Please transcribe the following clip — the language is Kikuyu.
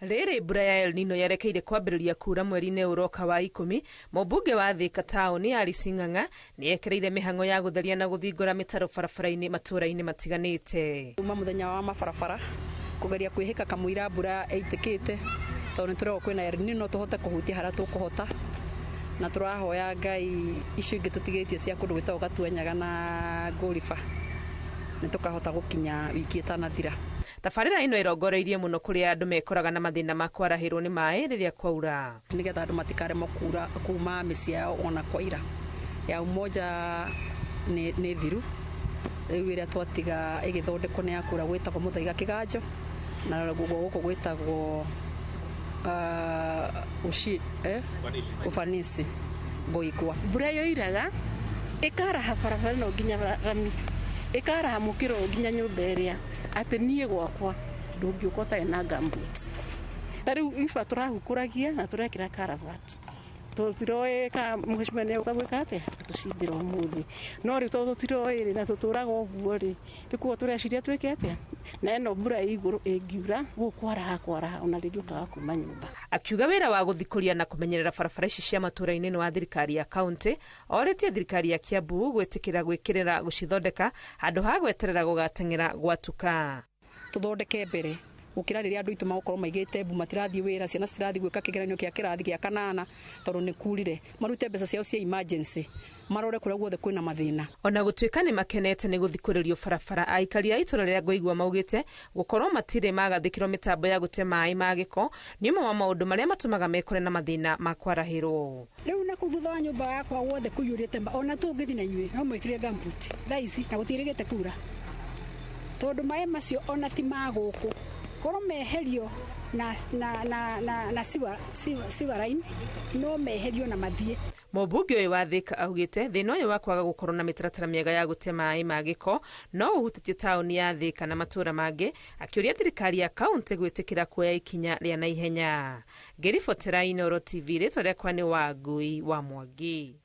Rĩrĩ mbura ya El Nino yerekeire kwambĩrĩria kuura mweri-inĩ ũroka wa 10, mũmbunge wa Thika taũni Alice Ng'ang'a nĩ ekereire mĩhang'o ya gũtheria na gũthingũra mĩtaro barabara-inĩ matũũra-inĩ matiganĩte. Uma mũthenya wa mabarabara kũgeria kwĩhĩka kamũira mbura ĩitĩkĩte, tondũ nĩ tũrerwo kwĩna El Nino tũhote kũhutia harĩa tũkũhota, na tũrahoya Ngai icio ingĩ tũtigĩtie cia kũndũ gwĩtagwo Gatuanyaga na Ngũriba nĩ tũkahota gũkinya wiki ĩtanathira. Tabarĩra ĩno ĩrongoreirie mũno kũrĩa andũ mekoraga na mathĩna ma kwarahĩrwo nĩ maĩ rĩrĩa kwaura, nĩgetha andũ matikaremwo kuma mĩciĩ yao ona kwaira. Ya Umoja nĩ thiru rĩu, ĩrĩa twatiga ĩgĩthondekwo nĩ ya kũrĩa gwĩtagwo Mũthaiga Kĩganjo, na guo gũkũ gwĩtagwo Ufanisi Ngoigwa. Mbura yoiraga ĩkaraha barabara ĩno nginya rami, ĩkaraha mũkĩro nginya nyũmba ĩrĩa atĩ niĩ gwakwa ndũngĩũka ũtarĩ na gumboots. Ta rĩu iba tũrahukũragia na tũrekĩra culvert, tũtiroĩ ka mheshimiwa nĩ egũka gwĩka atĩa atũcimbĩra ũmũthĩ, no rĩu tondũ tũtiroĩ rĩ na tũtũraga ũguo rĩ, rĩu koguo tũreciria twĩke atĩa na ĩno mbura ĩ igũrũ ĩngiura gũkwaraha kwaraha ona rĩngĩ ũkaga kuma nyũmba. Akiuga wĩra wa gũthikũria na kũmenyerera barabara ici cia matũũra-inĩ nĩ wa thirikari ya kaunti, orĩtie thirikari ya Kiambu gwĩtĩkĩra gwĩkĩrĩra gũcithondeka handũ ha gweterera gũgateng'era gwatuka. Tũthondeke mbere gũkĩra rĩrĩa andũ aitũ magũkorwo maigĩte mbu, matirathiĩ wĩra, ciana citirathiĩ gwĩka kĩgeranio kĩa kĩrathi gĩa kanana tondũ nĩ kurire, marute mbeca ciao cia emergency, marore kũrĩa guothe kwĩna mathĩna. Ona gũtuĩka nĩ makenete nĩ gũthikũrĩrio barabara, aikari a itũra rĩa Ngoigua maugĩte gũkorwo matirĩ magathĩkĩrwo mĩtambo ya gũte maĩ ma gĩko nĩ ũmwe wa maũndũ marĩa matũmaga mekore na mathĩna ma kwarahĩrwo. Rĩu naku thutha wa nyũmba yakwa guothe kũiyũrĩte, ona tũngĩthiĩ na inyuĩ no mwĩkĩre gumboot thaa ici na gũtiĩrĩgĩte kura, tondũ maĩ macio ona ti ma gũkũ, korwo meherio na sewer line no meherio na mathiĩ. Mũmbunge ũyũ wa Thika augĩte thĩna ũyũ wa kwaga gũkorwo na mĩtaratara mĩega ya gũte maĩ ma gĩko no ũhutĩtie taũni ya Thika na matũũra mangĩ, akĩũria thirikari ya kaunti gwĩtĩkĩra kuoya ikinya rĩa naihenya. Ngĩribotera Inooro TV, rĩtwa rĩakwa nĩ Wangui wa Mwangi.